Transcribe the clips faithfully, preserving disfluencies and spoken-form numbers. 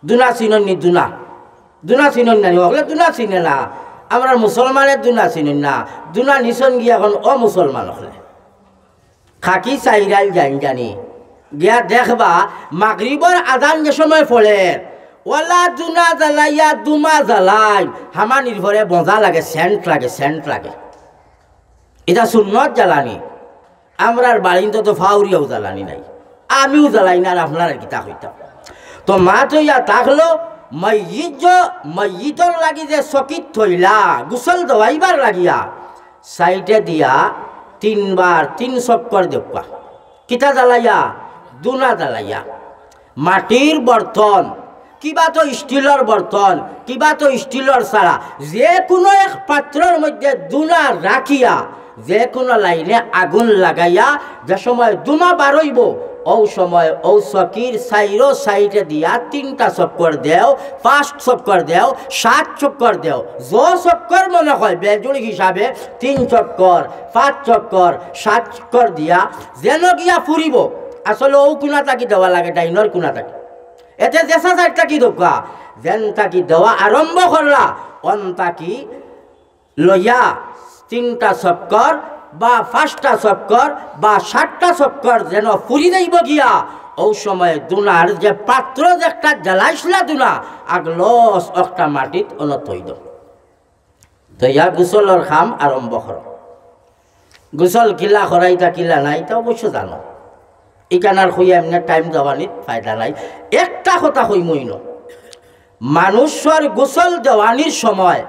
দুনা চিনইন নি? দুনা, দুনা চিনইন না নি? অকলে দুনা চিনে না। আমরার মুসলমানে দুনা চিনইন না। দুনা নিছইন গিয়া অখন অমুসলমান অকলে। খাকি চাইরাইল যাইন জানি। গিয়া দেখবা, মাগরিবর আজান যে সময় পড়ের, অলা দুনা জ্বালাইয়া দুমা জ্বালাইন, হামানির পরে মজা লাগে, সেন্ট লাগে, সেন্ট লাগে। ইটা সুন্নত জ্বালানি। আমরার বাড়িত তো ফাউরিয়াও জ্বালানি নাই, আমিও জ্বালাই না, আর আপনারারে কিতা কইতাম। তো মাত অইয়া থাকলো, মইয়িত য-, মইয়িতর লাগি যে চকিত থইলা, গোসল দেওয়াইবার লাগিয়া, সাইডে দিয়া তিনবার তিন চক্কর দেউক্কা। কিতা জ্বালাইয়া? দুনা জ্বালাইয়া। মাটির বর্তন, কিবা তো স্টিলর বর্তন, কিবা তো স্টিলর ছাড়া, যে কোনো এক পাত্রর মধ্যে দুনা রাখিয়া, যে কোনো লাইনে আগুন লাগাইয়া, যে সময় দুমা বারইবো, অউ সময় অউ চকির চাইরো সাইডে দিয়া তিনটা চক্কর দেও, পাঁচ চক্কর দেও, সাত চক্কর দেও, যে চক্কর মনে হয় বেজুড় হিসাবে তিন চক্কর, পাঁচ চক্কর, সাত চক্কর দিয়া যেন গিয়া ফুরিবো। আসলে অউ কুনা থাকি দেওয়া লাগে, ডাইনর কুনা থাকি। এতে যেছা সাইড থাকি দেউক্কা, যেন থাকি দেওয়া আরম্ভ করলা, অন থাকি লইয়া তিনটা চক্কর বা পাঁচটা চক্কর বা সাতটা চক্কর যেন ফুরি যাইবো গিয়া, অউ সময় দুনার যে পাত্র যে একটা জ্বালাইছলা দুনা, আগলস একটা মাটিত অনো থই দেও। তো ইয়া গোসলর কাম আরম্ভ করো। গোসল কিলা করাইতা কিলা নায়, ইতা অবশ্য জানো। ইখান আর কইয়া এমনে টাইম দেওয়ানিত ফায়দা নাই। একটা কথা কইমু ইনো, মানুষর গোসল দেওয়ানির সময়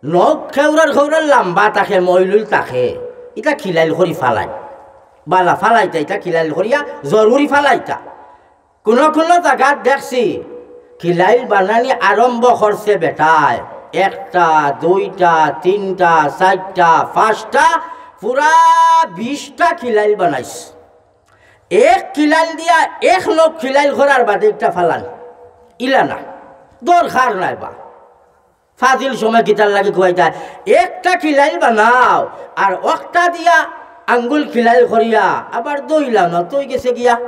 নখ খেউরর খেউরর লাম্বা থাকে, মইলুল থাকে, ইতা খিলাইল করি ফালাই। বালা ফালাইতা, ইতা খিলাইল করিয়া জরুরি ফালাইতা। কুনো কুনো জাগাত দেখছি, খিলাইল বানানি আরম্ভ করছে বেটায়, একটা, দুইটা, তিনটা, চাইরটা, পাঁচটা, পুরা বিশটা খিলাইল বানাইছে। এক খিলাইল দিয়া এক নখ খিলাইল করার বাদে একটা ফালান, ইলা না, দরকার নাই বা। ফাজিল সময় কিতার লাগি খুয়াইতা? একটা খিলাইল বানাও, আর একটা দিয়া আঙ্গুল খিলাইল করিয়া আবার ধইলাও না, থই গেছে গিয়া।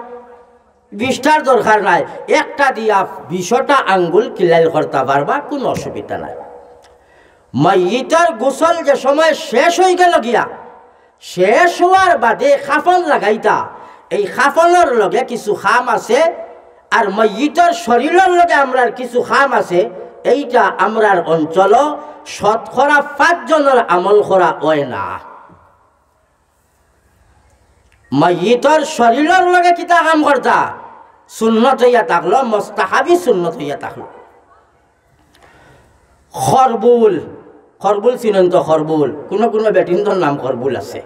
বিশটার দরকার নাই, একটা দিয়া বিশটা আঙ্গুল খিলাইল করতা পারবা, কুনো অসুবিধা নাই। মইয়িতর গোসল যে সময় শেষ অই গেলো গিয়া, শেষ অওয়ার বাদে কাফন লাগাইতা। এই কাফনর লগে কিছু কাম আছে, আর মইয়িতর শরীরর লগে আমরার কিছু কাম আছে। এইটা আমরার অঞ্চলো শতকরা পাঁচ জনর আমল করা অয় না। মইয়িতর শরীরর লগে কিতা কাম করতা? সুন্নত অইয়া থাকলো, মুস্তাহাবি সুন্নত অইয়া থাকলো। খরবুল, খরবুল চিনইন তো? খরবুল, কুনো কুনো বেটিন্তর নাম খরবুল আছে।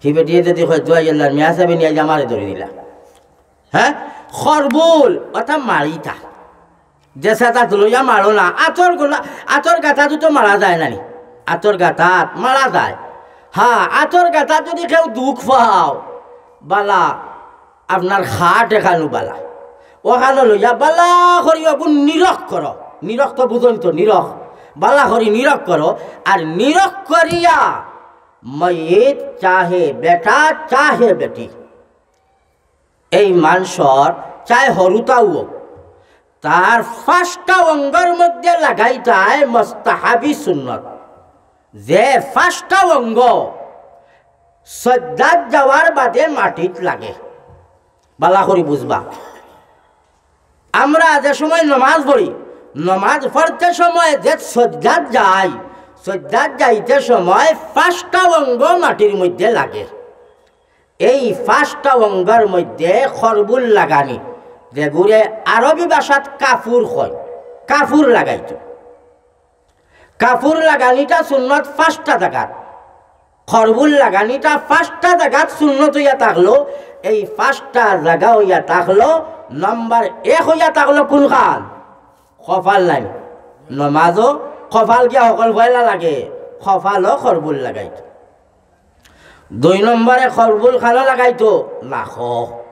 হি বেটিয়ে যদি কয়, "জুয়াই আল্লাহর মিয়া সাবে নিয়া যে আমারে ধরি দিলা।" হ্যাঁ, খরবুল, অতা মারিতা। যেছা তাত লইয়া মারো না। আতর গোলা, আতর গাতাত তো মারা যায় না নি? আতর গাতাত মারা যায়। হ্যাঁ, আতর গাতাত যদি কেউ দুখ পাও, বালা, আপনার খাট এখানো বালা, অখানো লইয়া বালা করি অগুন নিরখ করো। নিরখ তো বুঝইন তো, নিরখ। বালা করি নিরখ করো। আর নিরখ করিয়া মইয়িত চাহে বেটা চাহে বেটি, এই মানষর চাই হরুতাও অউক, তার পাঁচটা অঙ্গর মধ্যে লাগাইতায় মুস্তাহাবি সুন্নত। যে পাঁচটা অঙ্গ সজ্জাত যাওয়ার বাদে মাটিত লাগে। বালা করি বুঝবা। আমরা যে সময় নমাজ পড়ি, নমাজ পড়তে সময় যে সজ্জাত যাই, সজ্জাত যাইতে সময় পাঁচটা অঙ্গ মাটির মধ্যে লাগে। এই পাঁচটা অঙ্গর মধ্যে খরবুল লাগানি, যেগুরে আরবি ভাষাত কাফুর কয়, কাফুর লাগাইতো। কাফুর লাগানিটা সুন্নত পাঁচটা জাগাত, খরবুল লাগানিটা পাঁচটা জাগাত সুন্নত অইয়া থাকলো। এই পাঁচটা জাগা অইয়া থাকলো, নাম্বার এক অইয়া থাকলো কুনখান? কপাল নাই। নমাজো কপাল গিয়া হকল পয়লা লাগে, কপালো খরবুল লাগাইতো। দুই নম্বরে খরবুল খানো লাগাইতো? নাকো।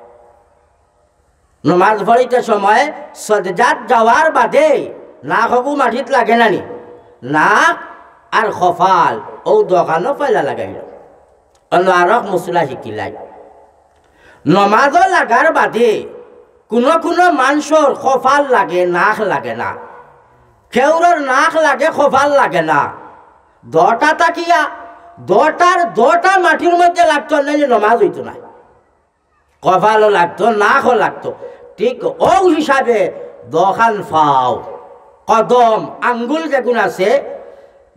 নমাজ পড়িতে সময় সজদাত যাওয়ার বাদে নাক অগু মাটিত লাগে না নি? নাক আর কপাল অউ দুখানো পয়লা লাগাইলো। অনো আরক মসলা হিকিলাই। নমাজো লাগার বাদে কুনু কুনু মানষর কপাল লাগে, নাক লাগে না। কেউরর নাক লাগে, কপাল লাগে না। দোটা থাকিয়া দোটার দোটা মাটির মধ্যে লাগতো, নাইলে নমাজ অইতো নায়। কপালও লাগতো, নাকও লাগতো। ঠিক অউ হিসাবে দোখান পাও, কদম, আঙ্গুল যেগুন আছে,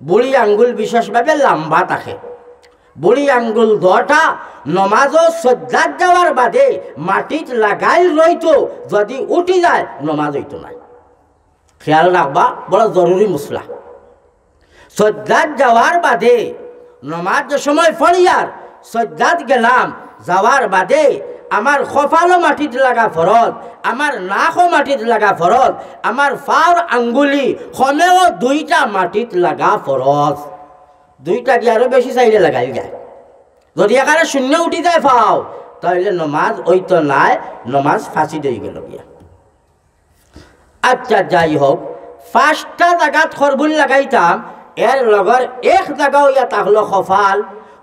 বুড়ি আঙ্গুল বিশেষভাবে লাম্বা থাকে। বুড়ি আঙ্গুল দোটা নমাজও সজ্জাত যাওয়ার বাদে মাটিত লাগাইল রইতো, যদি উঠি যায় নমাজ অইতো নায়। খেয়াল রাখবা, বড় জরুরি মসলা। সজ্জাত যাওয়ার বাদে নমাজ যে সময় পড়িয়ার সজ্জাত গেলাম, যাওয়ার বাদে আমার কপালও মাটিত লাগা ফরজ, আমার নাকও মাটিত লাগা ফরজ, আমার পাওর আঙ্গুলি কমেও দুইটা মাটিত লাগা ফরজ। দুইটা কি আরো বেশি চাইলে লাগাইল যায়। যদি এখানে শূন্য উঠি যায় পাও, তাইলে নমাজ অইতো নায়, নমাজ ফাঁসি অইগেলো গিয়া। আচ্ছা, যাই হোক, পাঁচটা জাগাত খরবুল লাগাইতাম, এর লগর এক জাগা অইয়া থাকলো কপাল,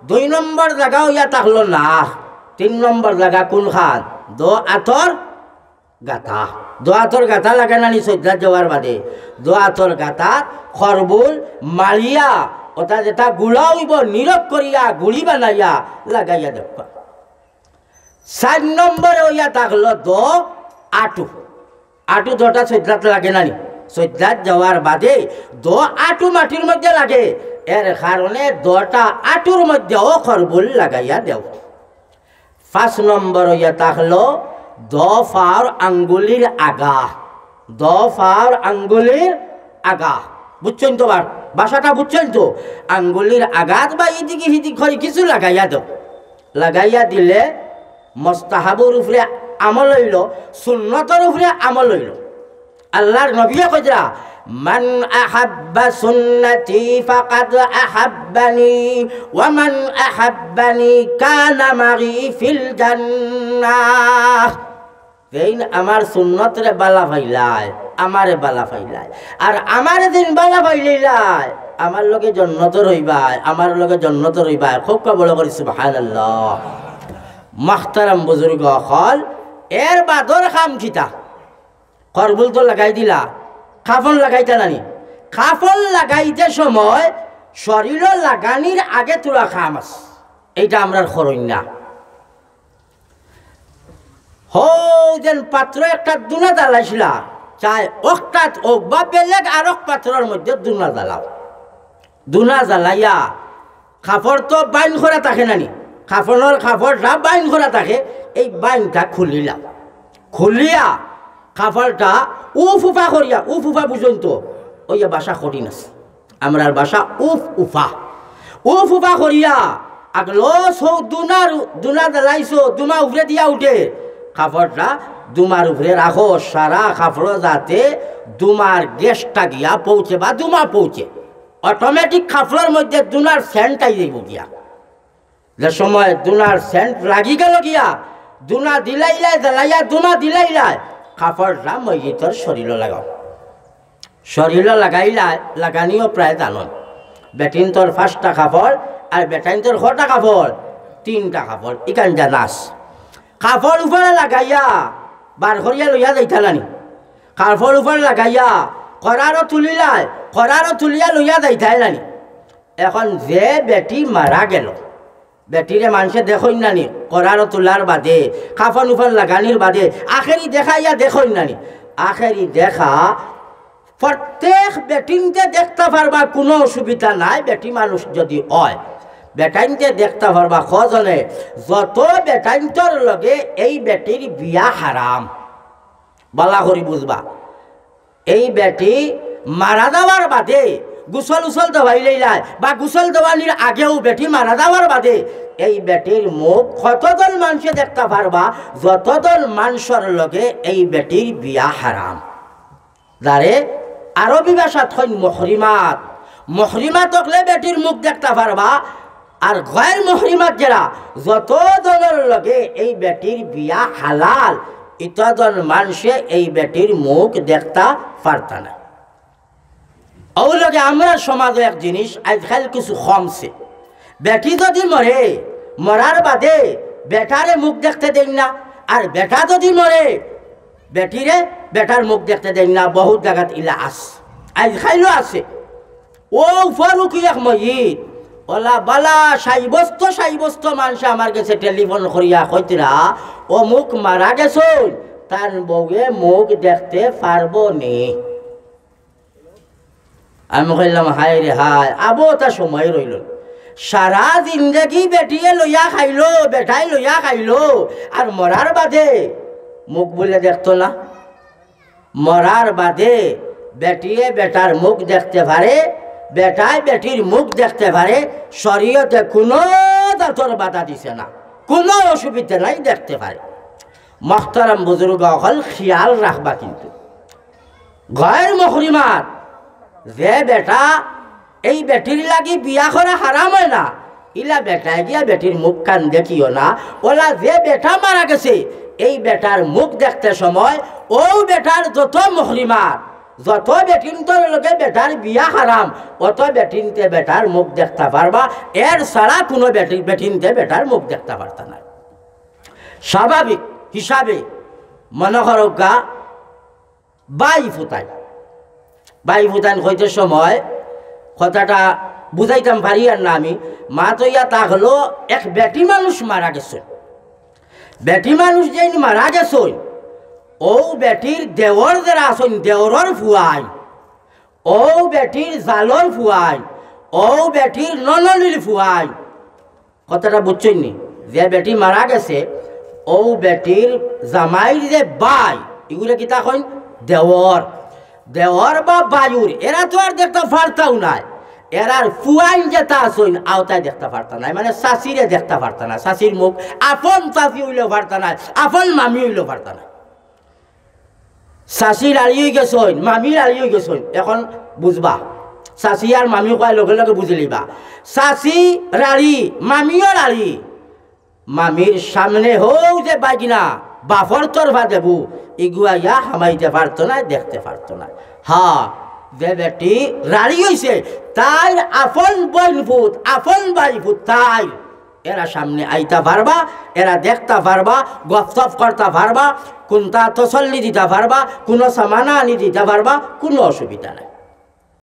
দুই নম্বর জাগা অইয়া থাকলো নাক, তিন নম্বর জাগা কুনখান? দো আতর গাতা। দো আতর গাতা লাগে না নি সজ্জাত যাওয়ার বাদে? দো আতর গাতাত খরবুল মারিয়া, ওটা যেটা গুড়া অইবো, নিরক করিয়া গুড়ি বানাইয়া লাগাইয়া দেখবা। চাইর নম্বরে অইয়া থাকলো দো আটু। আটু দোটা সজ্জাত লাগে না নি? সজ্জাত যাওয়ার বাদে দো আটু মাটির মধ্যে লাগে, এর কারণে দোটা আটুর মধ্যেও খরবুল লাগাইয়া দেও। পাঁচ নম্বর অইয়া থাকলো দো পাওর আঙ্গুলির আগা। দো পাওর আঙ্গুলির আগা। বুঝছইন তো বা-, ভাষাটা বুঝছইন তো? আঙ্গুলির আগাত বা ইদিকে হিদিক করি কিছু লাগাইয়া দেও। লাগাইয়া দিলে মোস্তাহাবর উপরে আমল অইলো, সুন্নতর উপরে আমল অইলো। আল্লাহর নবীয়ে কইরা, "মান আহাব্বা সুন্নতি ফাকাদ আহাব্বানি, ওয়া মান আহাব্বানি কানা মাগি ফিল জান্নাহ।" যেইন আমার সুন্নতরে বালা পাইলায়, আমারে বালা পাইলায়, আর আমারে যেইন বালা পাইলায়, আমার লগে জন্নতো রইবায়, আমার লগে জন্নতো রইবায়। খুব বড় করি সুবহানাল্লাহ। মাহতারাম বুজুর্গ অকল, এর বাদর কাম কিতা? খরবুল তো লাগাই দিলা, কাফন লাগাইতা না নি? কাফন লাগাইতে সময় শরীরো লাগানির আগে থুড়া কাম আছে, এইটা আমরার করইন না। হউ যেন পাত্র একটা দুনা জ্বালাইছিলা, চাই অকটাত অউক বা বেলেগ আরক পাত্রর মধ্যে দুনা জ্বালাও। দুনা জ্বালাইয়া কাপড় তো বাইন করা থাকে না নি, কাফনর কাপড়টা বাইন করা থাকে, এই বাইনটা খুলিলাও। খুলিয়া কাপড়টা উফ উফা করিয়া, উফ উফা বুঝইন তো, ওই যে ভাষা কঠিন আছে, আমরার ভাষা উফ উফা, উফ উফা করিয়া আগলো সৌ দুনার, দুনা জ্বালাইছো, দুমা উপরে দিয়া উঠে, কাপড়টা দুমার উপরে রাখো, সারা কাপড় যাতে দুমার গ্যাসটা গিয়া পৌঁছে বা দুমা পৌঁছে, অটোমেটিক কাপড়র মধ্যে দুনার সেন্ট আই যাইব গিয়া। যে সময় দুনার সেন্ট লাগি গেল গিয়া, দুনা দিলাইলায়, জ্বালাইয়া দুনা দিলাইলায়, কাপড়টা মইয়িতর শরীরো লাগাও। শরীরো লাগাইলায়, লাগানিও প্রায় জানইন। বেটিন্তর পাঁচটা কাপড়, আর বেটাইন্তর কটা কাপড়? তিনটা কাপড়। ইখান জানাস। কাপড় উপরে লাগাইয়া, বার করিয়া লইয়া যাইতা না নি? কাপড় উপরে লাগাইয়া, করারও তুলিলায়, করারও তুলিয়া লইয়া যাইতায় না নি? এখন যে বেটি মারা গেল, বেটিরে মানষে দেখইন না নি, করারও তুলার বাদে, কাফন উফন লাগানির বাদে, আখেরি দেখাইয়া দেখইন না নি। আখেরি দেখা প্রত্যেক বেটিন্তে দেখতা পারবা, কুনু অসুবিধা নাই। বেটি মানুষ যদি অয়, বেটাইন্তে দেখতা পারবা কজনে, যত বেটাইন্তর লগে এই বেটির বিয়া হারাম। বালা করি বুঝবা, এই বেটি মারা যাওয়ার বাদে গোসল উসল দেওয়াইলাইলায় বা গোসল দেওয়ানির আগেও বেটি মারা যাওয়ার বাদে এই বেটির মুখ কতজন মানষে দেখতা পারবা, যতজন মানষর লগে এই বেটির বিয়া হারাম। যারে আরবি ভাষাত কইন মুহরিমাত। মুহরিমাত অকলে বেটির মুখ দেখতা পারবা, আর গয়ের মুহরিমাত যেরা, যতজনর লগে এই বেটির বিয়া হালাল, ইতজন মানষে এই বেটির মুখ দেখতা পারতা না। অউ লগে আমরার সমাজো এক জিনিস আইজকাইল কিছু কমছে। বেটি যদি মরে, মরার বাদে বেটারে মুখ দেখতে দেইন না, আর বেটা যদি মরে, বেটিরে বেটার মুখ দেখতে দেইন না, বহুত জাগাত ইলা আছে, আইজ খাইলো আছে। ও উপর উকি এক মইত, ওলা বালা সাব্যস্ত সাব্যস্ত মানষে আমার গেছে টেলিফোন করিয়া কইতরা, "অমুক মারা গেছইন, তান বউয়ে মুখ দেখতে পারবো নি?" আমি কইলাম, "হায় রে হায়, আবো তা সময় রইল না। সারা জিন্দেগি বেটিয়ে লইয়া খাইলো, বেটায় লইয়া খাইলো, আর মরার বাদে মুখ বুলে দেখতো না?" মরার বাদে বেটিয়ে বেটার মুখ দেখতে পারে, বেটায় বেটির মুখ দেখতে পারে, শরীয়তে কুনু জাতর বাধা দিছে না, কুনু অসুবিধা নাই, দেখতে পারে। মোহতারাম বুজুর্গ অকল, খিয়াল রাখবা কিন্তু, গয়ের মুহরিমাত, যে বেটা এই বেটির লাগি বিয়া করা হারাম অয় না, ইলা বেটায় গিয়া বেটির মুখ কান দেখিও না। ওলা যে বেটা মারা গেছে, এই বেটার মুখ দেখতে সময় অউ বেটার যত মুহরিমাত, যত বেটিন্তর লগে বেটার বিয়া হারাম, অত বেটিন্তে বেটার মুখ দেখতা পারবা, এর ছাড়া কুনু বেটি-, বেটিন্তে বেটার মুখ দেখতা পারতা নায়। স্বাভাবিক হিসাবে মনো করউক্কা, ভাই ফুতাইন, ভাই ফুতাইন কইতে সময় কথাটা বুঝাইতাম পারি আর না আমি, মাত অইয়া তা হলো, এক বেটি মানুষ মারা গেছে। বেটি মানুষ যেইন মারা গেছইন, অউ বেটির দেওর যেরা আছইন, দেওরর ফুয়াইন, অউ বেটির জালর ফুয়াইন, অউ বেটির নননির ফুয়াইন, কথাটা বুঝছইন নি? যে বেটি মারা গেছে, অউ বেটির জামাইর যে ভাই, ইগুরে কিতা কইন? দেওর। দেওর বা ভাইউর, এরা তো আর দেখতা পারতাউ নায়। এরার ফুয়াইন যেতা আছইন, অতায় দেখতা পারতা নায়, মানে চাচিরে দেখতা পারতা নায়, চাচির মুখ, আপন চাচি অইলেও পারতা নায়, আপন মামি অইলেও পারতা নায়। চাচি রাড়ি অই গেছইন, মামি রাড়ি অই গেছইন। এখন বুঝবা, চাচি আর মামি কওয়ায় লগে লগে বুঝিলিবা। চাচি রাড়ি, মামিও রাড়ি। মামির সামনে হউ যে বাইগনা, বাফর তরফা দেবু, ইগু আইয়া হামাইতে পারতো নায়, দেখতে পারতো নায়। হ্যাঁ, যে বেটি রাড়ি অইছে, তাইর আপন বইন ফুত, আপন ভাই ফুত, তাইর এরা সামনে আইতা পারবা, এরা দেখতা পারবা, গফসফ করতা পারবা, কুন্তা তসল্লি দিতা পারবা, কুনু সামানা আনি দিতা পারবা, কুনু অসুবিধা নাই।